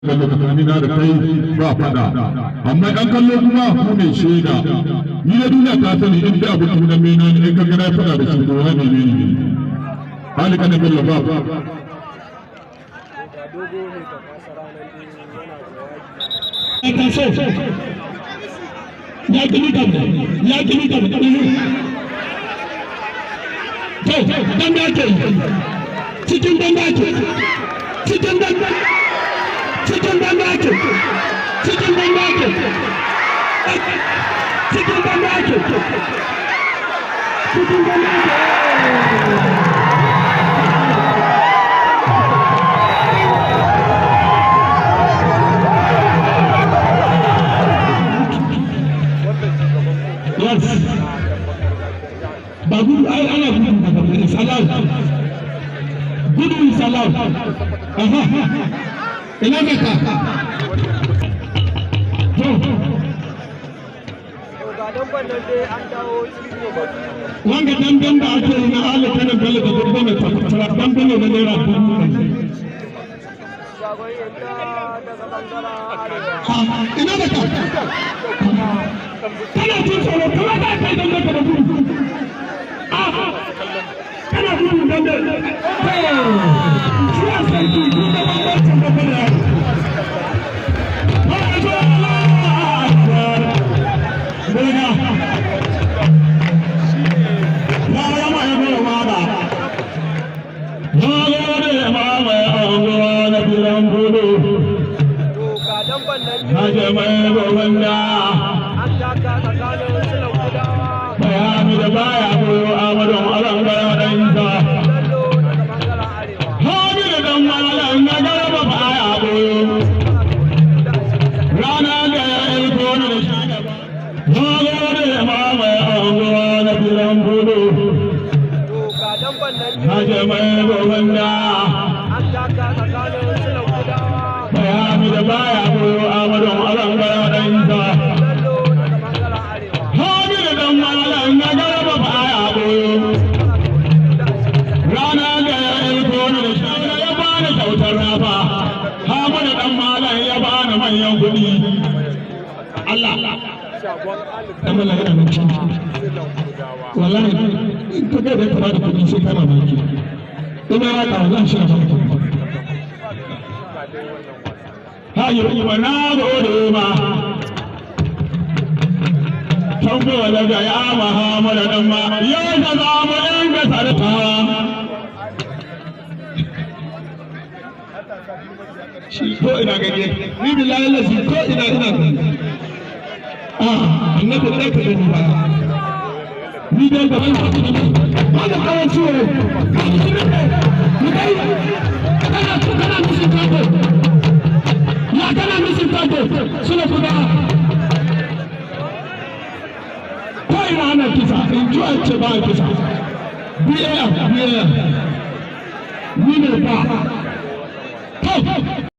Kallo tsakanina da kai ba fada, amma ɗan kallo kuma ku ne shaida. Ni da duniya ta sani, in da abu tunan mena ne, in ka ga na fada da shi, to wani ne ne hali kana bello ba. Ga Dogo Mai Tafasara nan dai yana jawabi. Ta so ya gini gaba, ya gini gaba. To, dambe ake yi, cikin dambe ake, cikin dambe, cikin dambe ake, cikin dambe ake, cikin dambe ake, cikin dambe ake. Yes, ba gudu ai, ana gudu ba gudu is allowed, gudu is allowed. Aha, ina ne ka to? To, ga damban nan dai an dawo cikin gobe. Wanga damben da ake yi na Ali Kanin Bello da Dogo Mai Tafasara, dambe ne na ₦100,000. Shagon Inda daga bangaren arewa. Ina da ka, kana jin tsoro kuma za ka yi dambe ka da gudu. Kana gudu dambe shi a sarki kun da bambancin babba da yaro. Boga. Ya yama ya gora wada. Na gode ma mai anguwa na firan gudu. To, ga damban nan Na dai je mai gobanda. an taka tsakanin Silan Kudawa Bayani da baya goyo Amadu Alangara dan Isa. Bello daga bangaren arewa. Hamidu dan malam na garba baya goyo. Rana da ya ilko ni da shi gaba. Na gode ma mai anguwa na firan gudu. To, ga damban nan Na dai je mai gobanda. an taka tsakanin Silan Kudawa Bayani da baya goyo Amadu Alangara dan Isa. Bello daga bangaren arewa. Hamidu dan malam na garba baya goyo. Rana da ya ilko ni da shi ya bani kyautar rafa. Hamidu dan malam ya bani manyan kuɗi. Allah. Shagon Ali Dan malam yana nan ciki. Silan Kudawa. Wallahi in ka ga da ka bada kuɗi sai kana mamaki. Ina ya ka wallahi shi na bada kuɗi. Ga dai wannan wasa. Hayi wa na gode ma. Tanko daga ya Muhammadu dan ma yau da za mu yanka sarta. Shi ko ina gani, ni billahi lazi ko ina ina gani. Ah, annabi dai ka gani ba. Ni dai gaban ka ba da kawo ciwo. Ni dai kana kana musu tako. Ya kana musu tako suna kuma ko ina ana kisa, in ji an ce ba a kisa. BAF BAF ni ne ba. To.